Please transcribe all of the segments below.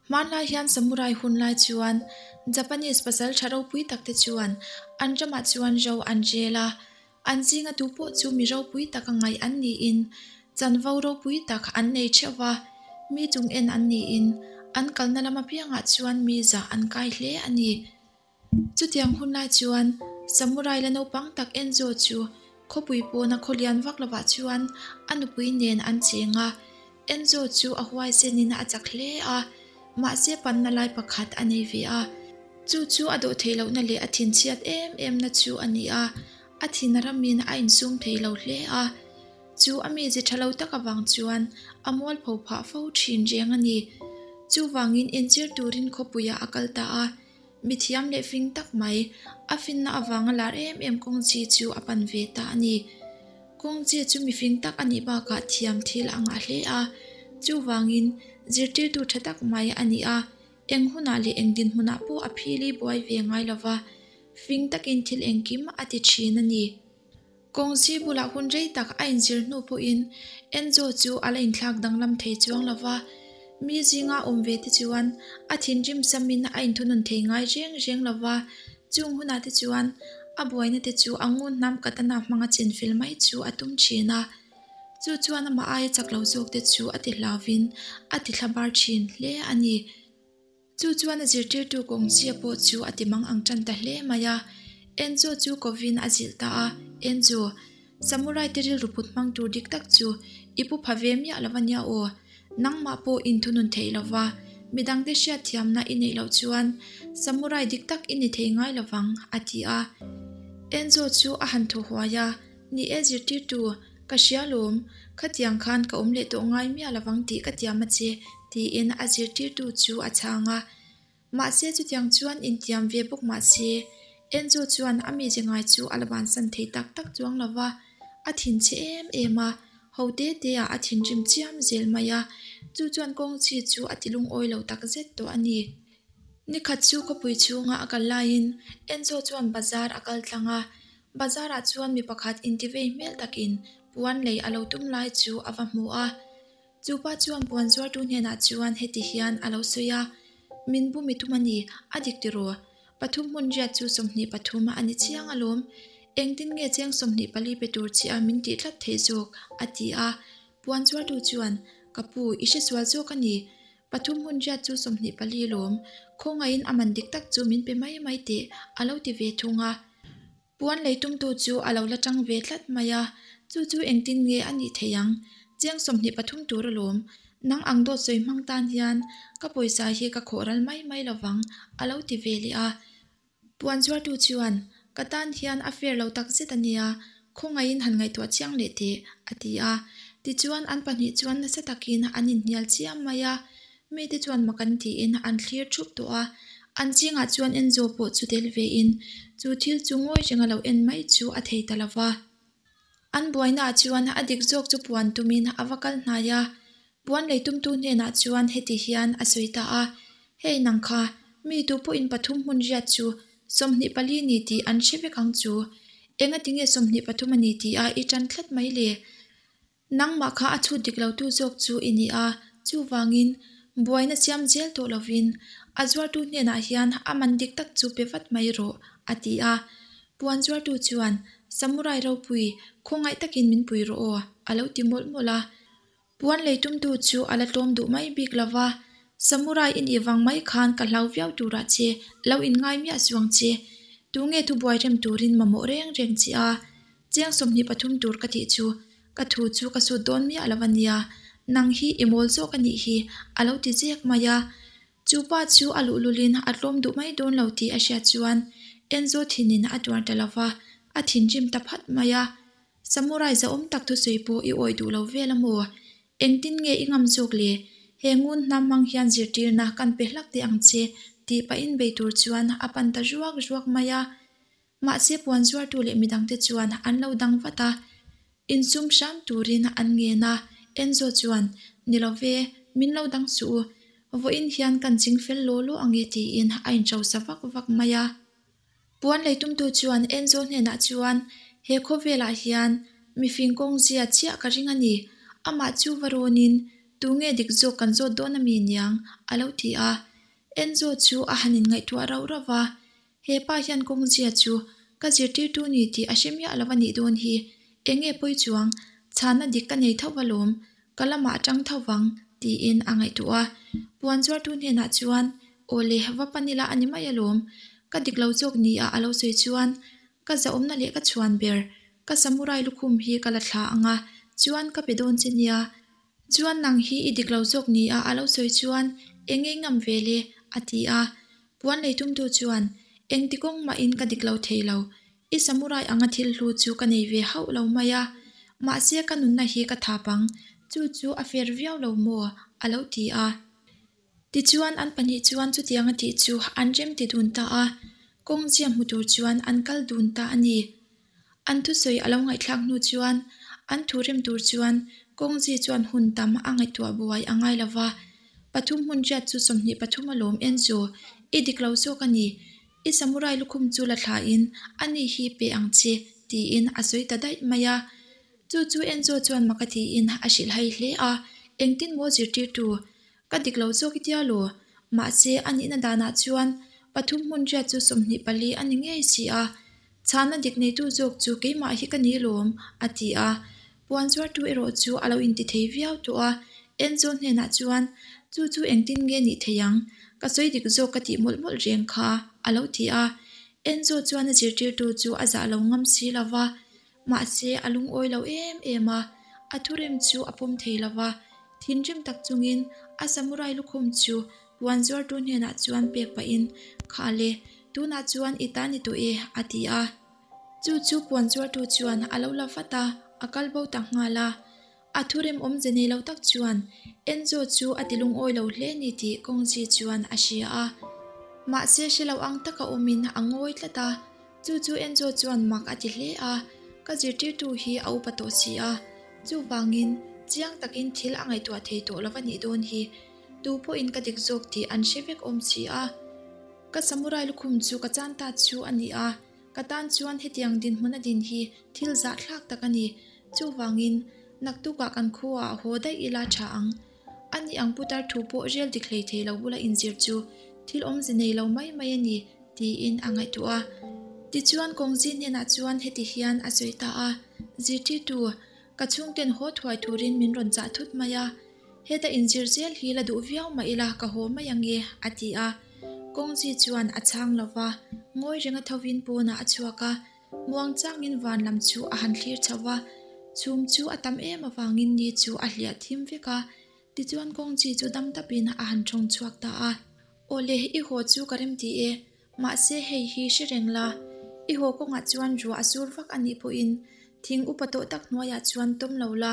Hmanlai hian Samurai hunlai chuan Japanese pasal tha ropui tak te chuan an ramah chuan ro an rel a, an zinga tu pawh chu mi ropui tak a ngaih an niin chanvo ropui tak an nei theuh va, mi chung en an niin an kalna lam apiangah chuan mi zah an kai hle a ni. Chutiang hun lai chuan Samurai la naupang tak Enzo chu khawpui pawna khawlian vak lovah chuan a nupui nen an cheng a. Enzo chu a huaisenin a chak hle a, mahse panna lai pakhat a nei ve a. Chu chu a dawh theih lohna leh a thinchhiat em emna chu a ni a, a thin ramin a insum thei lo hle a. Chu a mizi tha lo tak avang chuan a mualpho phah fo thin reng a ni. Chuvangin inzir turin khawpuiah a kal ta a. Mi thiam leh fing tak mai, a finna avanga lar em em Kawngchi chu a pan ve ta a ni. Kawngchi chu mi fing tak a nih bakah thiam thil a ngah hle a, chuvangin zirtirtu tha tak mai a ni a, eng hunah leh eng dinhmunah pawh a phili buai ve ngai lova, fing takin thil engkim a ti thin a ni. Kawngchi bulah hun rei tak a inzir hnu pawhin Enzo chu a la inthlak danglam thei chuang lo va, mi zinga awm ve te chuan a thinrim samin a inthunun thei ngai reng reng lo va, chung hunah te chuan a buaina te chu a ngun hnam katana hmanga chinfel mai chu a tum thin a, chu chuan amah aia chak lo zawk te chu a ti hlauvin a ti thlabar thin hle a ni. Chu chuan a zirtirtu kawngchia pawh chu a ti mang ang tan ta hle mai a. Enzo chu kovin a zilh ta a, Enzo, Samurai te rilru put hmang tur dik tak chu i pu pha ve miah lo a nia aw. Nangmah pawh inthunun theih lo va, midangte hriatthiamna i neih loh chuan Samurai dik tak i ni thei ngai lo vang, a ti a. Enzo chu a han thaw huai a, Ni e zirtirtu, ka hria lawm, khatiang khan ka awm leh tawh ngai miah lovang tih ka tiam a che, tiin a zirtirtu chu a chhang a. Mahse chutiang chuan intiam ve bawk mahse, Enzo chuan a mize ngai chu a la bansan thei tak tak chuang lo va, a thinchhe em em a, ho te te ah a thinrim chiam zel mai a, chu chuan kawngchi chu a ti lungawi lo tak zet tawh a ni. Nikhat chu khawpui chhunga a kal laiin Enzo chuan bazar a kal tlang a, Bazar ah chuan mi pakhat intivei hmel takin puan lei a lo tum lai chu a va hmu a. Chu pa chuan puan zuartu hnenah chuan heti hian a lo sawi a, Min bu mi tum a ni, a dik tiraw? Pathum hmun riat chu 23 a ni chiang alawm. Engtin nge cheng 24 pe tur chiah a min tih tlat theih zawk? a ti a. Puan zuartu chuan, Ka pu, i hresual zawk a ni. Pathum hmun riat chu 24 lawm. Khawngaihin a man dik tak chu min pe mai mai teh, a lo ti ve thung a. Puan lei tumtu chu a lo la tang ve tlat mai a, chu chu engtin nge a nih theih ang? Chiang 23 tur alawm, nang ang dawt sawi hmang tan hian ka pawisa hi ka khawh ral mai mai lo vang, a lo ti ve leh a. Puan zuartu chuan, Ka tan hian a fair lo tak zet a nia, khawngaihin han ngaihtuah chiang leh teh, a ti a. Tichuan an pahnih chuan nasa takin an inhnial chiam mai a. Mite chuan mak an tiin an thlir thup tawh a, an zingah chuan Enzo pawh chu tel vein chu thil chu ngawi renga lo en mai chu a thei ta lo va. An buainaah chuan a dik zawk chu puan tumin a va kal hnai a, puan lei tumtu hnenah chuan heti hian a sawi ta a, Hei nang kha, mi tu pawhin pathum hmun riat chu 24 ni tih an hre vek ang chu, engatinge 23 a ni tih a i tan tlat mai le? Nangmah kha a chhut dik lotu zawk chu i ni a, chuvangin buaina siam zel tawh lovin a zuartu hnenah hian a man dik tak chu pe vat mai rawh, a ti a. Puan zuartu chuan, Samurai ropui, khawngaih takin min pui rawh aw, a lo ti mawlh mawlh a. Puan lei tumtu chu a la tlawm duh mai bik lo va, Samurai i nih vang mai khan ka hlau viau turah che, lo inngai miah suang che. Tunge thubuai rem turin mamawh reng reng che a? Chiang 23 tur ka tih chu, ka thu chu ka sut dawn miah lo a nia, nang hi i mawl zawk a nih hi, a lo ti zek mai a. Chu pa chu a luhlulin a tlawm duh mai dawn lo tih a hriat chuan Enzo thinin a tuar ta lo va, a thinrim ta phat mai a. Samurai zahawm tak thusawi pawh i awih duh lo vel a maw? Engtin nge i ngam zawk le? He ngun hnam hmang hian zirtirna kan pe hlak teh ang che, tih pahin bei tur chuan a pan ta ruak ruak mai a. Mahse puan zuartu leh midangte chuan an lo dang vat a, insum hram turin an ngen a, Enzo chuan, Ni lo ve, min lo dang suh u, vawiin hian kan ching fel law law ang e tiin a inhrosa vak vak mai a. Puan leitumtu chuan Enzo hnenah chuan, He khawvelah hian mifing kawng zia chiah ka ring a ni, amah chu va rawnin. Tunge dik zawk kan zawt dawn a mi niang? a lo ti a. Enzo chu a han inngaihtuah rauh rauh va, He pa hian kawngzia chu ka zirtirtu ni tih a hre miah lo a nih dawn hi. Enge pawi chuang, chhanna dik ka nei tho alawm, ka lamah a tang tho vang, tiin a ngaihtuah a. Puan zuartu hnenah chuan, Aw le, va pan ila a ni mai alawm, ka dik lo zawk ni a a lo sawi chuan, Ka zahawmna leh ka chhuan ber, ka samurai lukhum hi ka la thla ang a, chuan ka pe dawn che nia. Chuan nang hi i dik lo zawk ni a a lo sawi chuan, Eng ngei ngam ve le, a ti a. Puan lei tumtu chuan, Engti kawng mahin ka dik lo thei lo, i samurai anga thil hlu chu ka nei ve hauh lo mai a. Mahse ka nunna hi ka thap ang, chu chu a fair viau lo maw? a lo ti a. Tichuan an pahnih chuan chutiang a tih chu an rem ti dun ta a, kawng zia hmu tur chuan an kal dun ta a ni. An thusawi a lo ngaihthlak hnu chuan an thu rem tur chuan kawngzi chuan hun tam a ngaihtuah buai a ngai lo va, Pathum hmun riat chu 23 a lawm Enzo, i dik lo zawk a ni. I samurai lukhum chu la thlain a ni hi pe ang che, tiin a sawi ta daih mai a. Chu chu Enzo chuan mak a tiin a hrilhhai hle a, Engtin maw zirtirtu? Ka dik lo zawk i tia law? Mahse, a nihna danah chuan pathum hmun riat chu 24 a ni ngei si a. Chhana dik neitu zawk chu keimah hi ka ni lawm, a ti a. Puan zuartu erawh chu a lo inti thei viau tawh a. Enzo hnenah chuan, Chu chu engtin nge nih thei ang? Ka sawi dik zawk ka tih mawlh mawlh reng kha, a lo ti a. Enzo chuan a zirtirtu chu a zah lo ngam si lo va. Mahse, a lungawi lo em em a, a thurem chu a pawm thei lo va. Thinrim tak chungin a samurai lukhum chu puan zuartu hnenah chuan pek pahin, Kha le, tunah chuan i ta ni tawh e, a ti a. Chu chu puan zuartu chuan a lo la vat a, a kal bo ta nghal a. A thurem awmze nei lo tak chuan Enzo chu a ti lungawi lo hle ni tih Kawngzi chuan a hria a. Mahse hre lo ang taka awmin a ngawi tlat a. Chu chu Enzo chuan mak a ti hle a, Ka zirtirtu hi a upa tawh si a, chuvangin chiang takin thil a ngaihtuah thei tawh lo va nih dawn hi. Tu pawhin ka dik zawk tih an hre vek awm si a. Ka samurai lukhum chu ka chan ta chu a ni a, ka tan chuan hetiang dinhmun a din hi thil zahthlak tak a ni. Chuvangin, naktukah kan khuaah haw daih ila tha ang. A ni ang putar thu pawh rel dik hlei thei lo bula inzir chu thil awmze nei lo mai mai a ni, tiin a ngaihtuah a. Tichuan Kawngzi hnenah chuan heti hian a sawi ta a, Zirtirtu, ka chhungten haw thuai turin min rawn chah thut mai a. Heta inzir zel hi la duh viau mah ila ka haw mai ang e, a ti a. Kawngzi chuan a chhang lo va, ngawi renga thovin pawnah a chhuak a. Muang changin van lam chu a han thlir chho va, chhum chu a tam em avangin ni chu a hliah thim vek a, tichuan kawngchi chu dam tapin a han thawng chhuak ta a. Awle, i haw chu ka rem ti e, mahse hei hi hre reng la, i haw kawngah chuan ruah a sur vak a nih pawhin thing upa tawh tak hnuaiah chuan tawm lo la,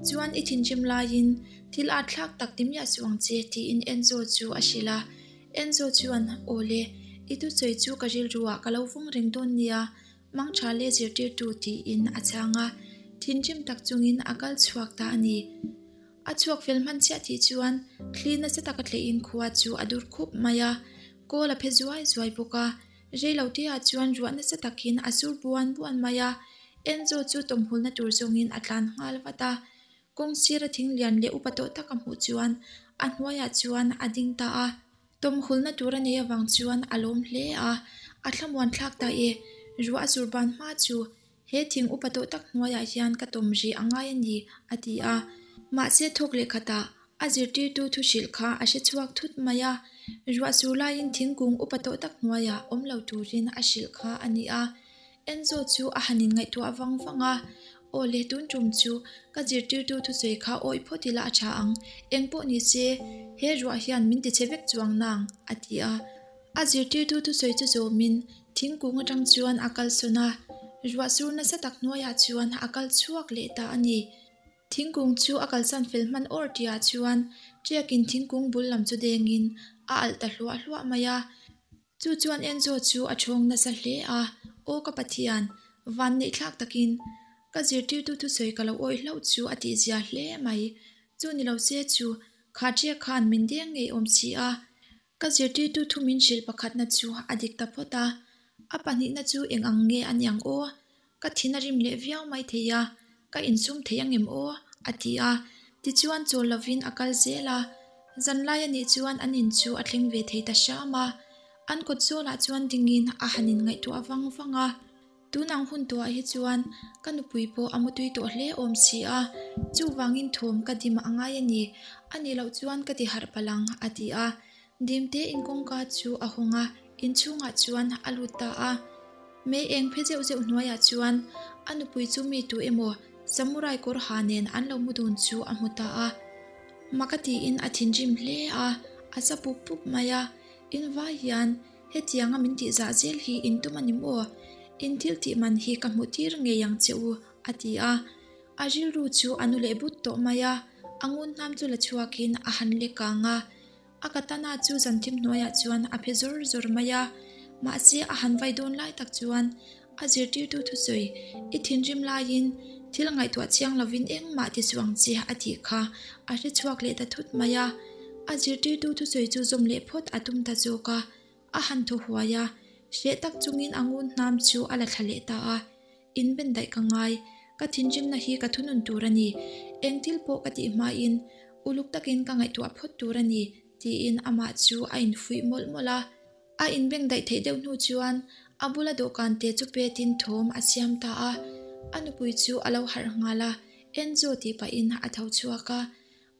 chuan i thinrim laiin thil at thlak tak ti miah suh ang che tiin Enzo chu a hrilh a. Enzo chuan, Awle, i thusawi chu ka rilruah ka lo vawng reng dawn nia, mangtha leh zirtirtu tiin a chhang a, thinrim tak chungin a kal chhuak ta a ni. A chhuak fel hman chiah tih chuan thli nasa taka tleihin khua chu a dur khup mai a, kawl a phe zuai zuai bawk a, reiloteah chuan ruah nasa takin a sur buan buan mai a, Enzo chu tawmhulna tur zawngin a tlan nghal vat a. Kawng sira thing lian leh upa tawh tak a hmuh chuan a hnuaiah chuan a ding ta a. Tawmhulna tur a nei avang chuan a lawm hle a, a thlamuan thlak ta e. Ruah a zur ban hma chu he thing upa tawh tak hnuaiah hian ka tawm rih a ngai a ni, a ti a. Mahse thawk leh khatah a zirtirtu thu hrilh kha a hre chhuak thut mai a. Ruah sur laiin thingkung upa tawh tak hnuaiah awm lo turin a hrilh kha a ni a. Enzo chu a han inngaihtuah vang vang a, Aw le, tun tum chu ka zirtirtu thusawi kha awih phawt ila a tha ang, eng pawh ni se, he ruah hian min tichhe vek chuang nang, a ti a. A zirtirtu thusawi chu zawmin thingkung atang chuan a kalsawn a, ruah sur nasa tak hnuaiah chuan a kal chhuak leh ta a ni. Thingkung chu a kalsan fel hman awr tihah chuan ṭiakin thingkung bul lam chu dengin a alh ta hluah hluah mai a. Chu chuan Enzo chu a thawng nasa hle a, Aw ka Pathian, van neih thlak takin ka zirtirtu thusawi ka lo awih hlauh chu a tihzia hle mai. Chu ni lo se chu kha ṭiak khan min deng ngei awm si a. Ka zirtirtu thu min hrilh pakhatna chu a dik ta phawt a, a pahnihna chu eng ang nge a niang aw? Ka thin a rim leh viau mai thei a, ka insum thei angem aw? a ti a. Tichuan chawl lovin a kal zel a, zanlai a nih chuan an in chu a thleng ve thei ta hram a. An kawt zawlah chuan dingin a han inngaihtuah vang vang a. Tun ang hun tuah hi chuan ka nupui pawh a mutui tawh hle awm si a, chuvangin thawm ka dim a ngai a ni, a nih loh chuan ka ti harh palh ang, a ti a. Dimte in kawngka chu a hawng a, inchhungah chuan a lut ta a. Mei eng phe zeuh zeuh hnuaiah chuan a nupui chu mi tu emaw samurai kawr ha nen an lo mu dun chu a hmu ta a. Mak a tiin a thinrim hle a, a sa pup pup mai a, in vai hian Hetianga min tih zah zel hi in tum a ni maw? In thil tih man hi ka hmuh tir ngei ang che u, a ti a. A rilru chu a nu leh but tawh mai a, a ngun hnam chu la chhuakin a han lek kang a. A katana chu zanthim hnuaiah chuan a phe zawr zawr mai a. Mahse a han vai dawn lai tak chuan a zirtirtu thusawi i thinrim laiin thil ngaihtuah chiang lovin engmah ti suh ang che a tih kha a hre chhuak leh ta thut mai a. A zirtirtu thusawi chu zawm leh phawt a tum ta zawk a, a han thaw huai a, hreh tak chungin a ngun hnam chu a la thla leh ta a. In ben daih ka ngai, ka thinrimna hi ka thunun tur a ni, eng thil pawh ka tih hmain uluk takin ka ngaihtuah phawt tur a ni tiin amah chu a infuih mawlh mawlh a. A inbeng daih theih deuh hnu chuan a bula dawhkan te chu petin thawm a siam ta a, a nupui chu a lo harh nghal a, Enzo tih pahin a tho chhuak a,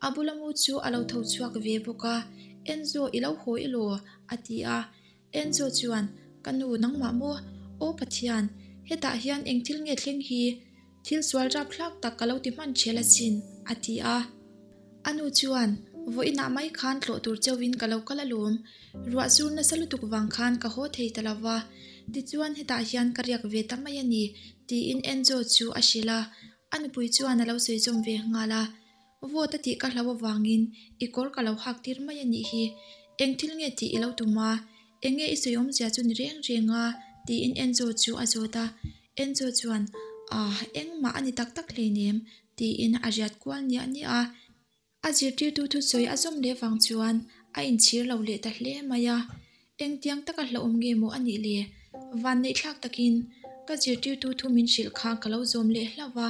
a bula mu chu a lo tho chhuak ve bawk a, Enzo i lo haw i law? a ti a, Enzo chuan, Ka nu nangmah maw? Aw Pathian, hetah hian eng thil nge thleng hi? Thil sual rapthlak tak ka lo ti hman ṭhial asin, a ti a. A nu chuan, Vawiinah mai khan tlawh tur chauhin ka lo kal alawm. Ruah sur nasa lutuk vang khan ka haw thei ta lo va. Tichuan hetah hian ka riak ve ta mai a ni, tiin Enzo chu a hrilh a. A nupui chuan a lo sawi zawm ve nghal a. Vawt a tih ka hlau avangin i kawr ka lo hak tir mai a nih hi. Eng thil nge tih i lo tum a? Eng nge i sawi awmzia chu ni reng reng a? tiin Enzo chu a zawt a. Enzo chuan, Ahh, engmah a ni tak tak hleinem, tiin a riat kual niah niah a. A zirtirtu thusawi a zawm leh vang chuan a inchhir lo leh ta hle mai a. Engtiang taka hlauhawm nge maw a nih le? Vanneihthlak takin ka zirtirtu thu min hrilh kha ka lo zawm leh hlauh va.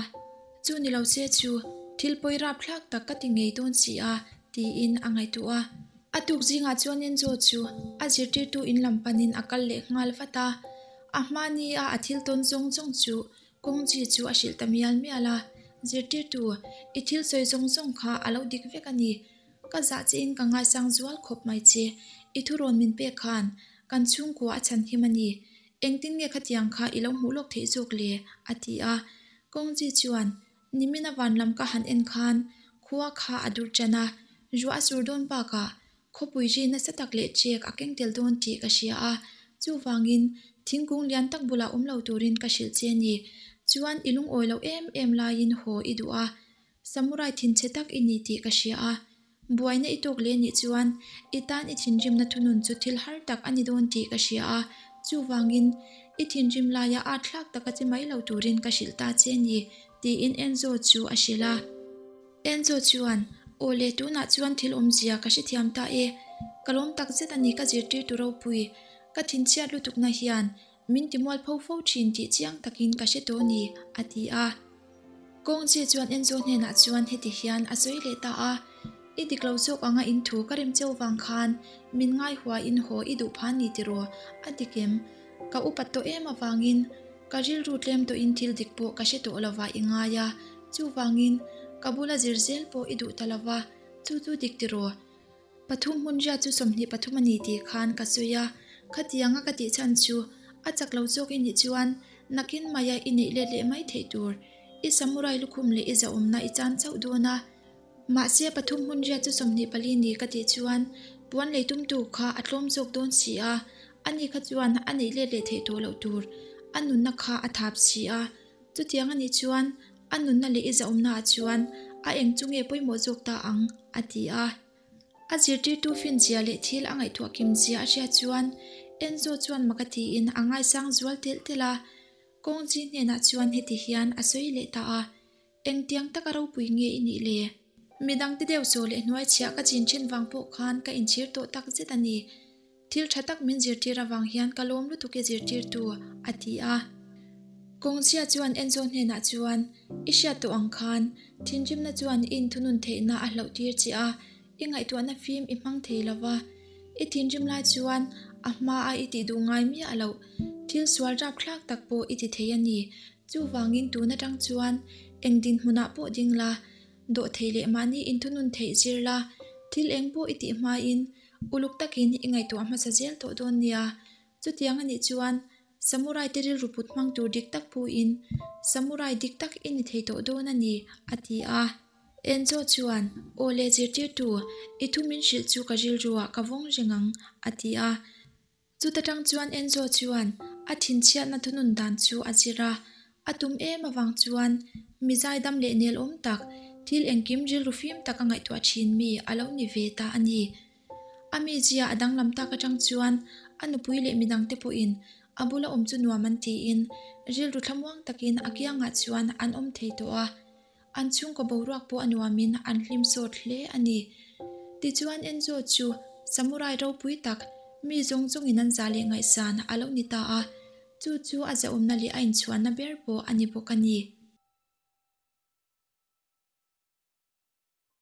Chu ni lo se chu thil pawi rapthlak tak ka ti ngei dawn si a, tiin a ngaihtuah a. A tuk zingah chuan Enzo chu a zirtirtu in lam panin a kal leh nghal vat a. A hmani a a thil tawn zawng zawng chu Kawngji chu a hrilh ta mial mial a, Zirtirtu, i thil sawi zawng zawng kha a lo dik vek a ni. Ka zah chiin ka ngaisang zual khawp mai che. I thurawn min pek khan kan chhungkua a chhan him a ni. Engtin nge khatiang kha i lo hmuh lawk theih zawk le? a ti a. Kawngji chuan, Nimina van lam ka han en khan khua kha a dur tan a, ruah a sur dawn bakah Khawpui ri nasa tak leh chek a keng tel dawn tih ka hria a, chuvangin thingkung lian tak bulah awm lo turin ka hrilh che a ni. Chuan i lungawi loh em em laiin haw i duh a, samurai thinchhe tak i ni tih ka hria a. Buaina i tawk leh nih chuan i tan i thinrimna thunun chu thil har tak a ni dawn tih ka hria a, chuvangin i thinrim laia at thlak taka che mai lo turin ka hrilh ta che a ni, tiin Enzo chu a hrilh a. Enzo chuan, Aw le, tunah chuan thil awmzia ka hrethiam ta e. Ka lawm tak zet a ni ka zirtirtu ropui. Ka thinchhiat lutukna hian min ti mual pho fo thin tih chiang takin ka hre tawh ni, a ti a. Kawngchi chuan Enzo hnenah chuan heti hian a sawi leh ta a, I dik lo zawk anga in thu ka rem cheu vang khan min ngaihua in haw i duh pha ni tiraw? A dik em? Ka upat tawh em avangin ka rilru tlem tawhin thil dik pawh ka hre tawh lovah i ngai a. Chuvangin, ka bula zir zel pawh i duh ta lo va, chu chu dik tiraw? Pathum hmun riat chu 23 a ni tih khan ka sawi a, khatianga ka tih chhan chu a chak lo zawk i nih chuan nakin maia i neih let leh mai theih tur i samurai lukhum leh i zahawmna i chan chauh dawn a. Mahse, pathum hmun riat chu 24 ni ka tih chuan puan lei tumtu kha a tlawm zawk dawn si a, ani kha chuan a neih let leh theih tawh loh tur a nunna kha a thap si a. Chutiang a nih chuan a nunna leh i zahawmnaah chuan a eng chu nge pawimawh zawk ta ang? a ti a. A zirtirtu finzia leh thil a ngaihtuah kimzia a hriat chuan Enzo chuan mak a tiin a ngaisang zual telh telh a. Kawngchi hnenah chuan heti hian a sawi leh ta a, Engtiang taka ropui nge i nih le? Midangte deuh saw leh hnuaichhiah ka chin then vang pawh khan ka inchhir tawh tak zet a ni. Thil tha tak min zirtir avang hian ka lawm lutuk e zirtirtu, a ti a. Kawngchhia chuan Enzo hnenah chuan, I hriat tawh ang khan, thinrimna chuan i inthunun theihna a hlauh tir che a, i ngaihtuahna fim i hmang thei lo va. I thinrim lai chuan a hma a i tih duh ngai miah loh, thil sual rapthlak tak pawh i ti thei a ni. Chuvangin tun atang chuan eng dinhmunah pawh ding la, dawhthei leh mahni inthunun theih zir la, thil eng pawh i tih hmain uluk takin i ngaihtuah hmasa zel tawh dawn nia. Chutiang a nih chuan Samurai te rilru put hmang tur dik tak phuin Samurai dik tak i ni thei tawh dawn a ni, a ti a. Enzo chuan, Aw le zirtirtu, i thu min hrilh chu ka rilruah ka vawng reng ang, a ti a. Chuta tang chuan Enzo chuan a thinchhiatna thunun dan chu a zir a. A tum em avang chuan mi zaidam leh nelawm tak, thil engkim rilru fim tak a ngaihtuah thin mi a lo ni ve ta a ni. A mizia a danglam tak atang chuan a nupui leh midangte pawhin a bula awm chu nuam an tiin rilru thlamuang takin a kiangah chuan an awm thei tawh a. An chhungkaw boruak pawh a nuamin an hlim sawt hle a ni. Tichuan Enzo chu samurai ropui tak, mi zawng zawngin an zah leh ngaihsan a lo ni ta a, chu chu a zahawmna leh a inchhuanna ber pawh a ni bawk a ni.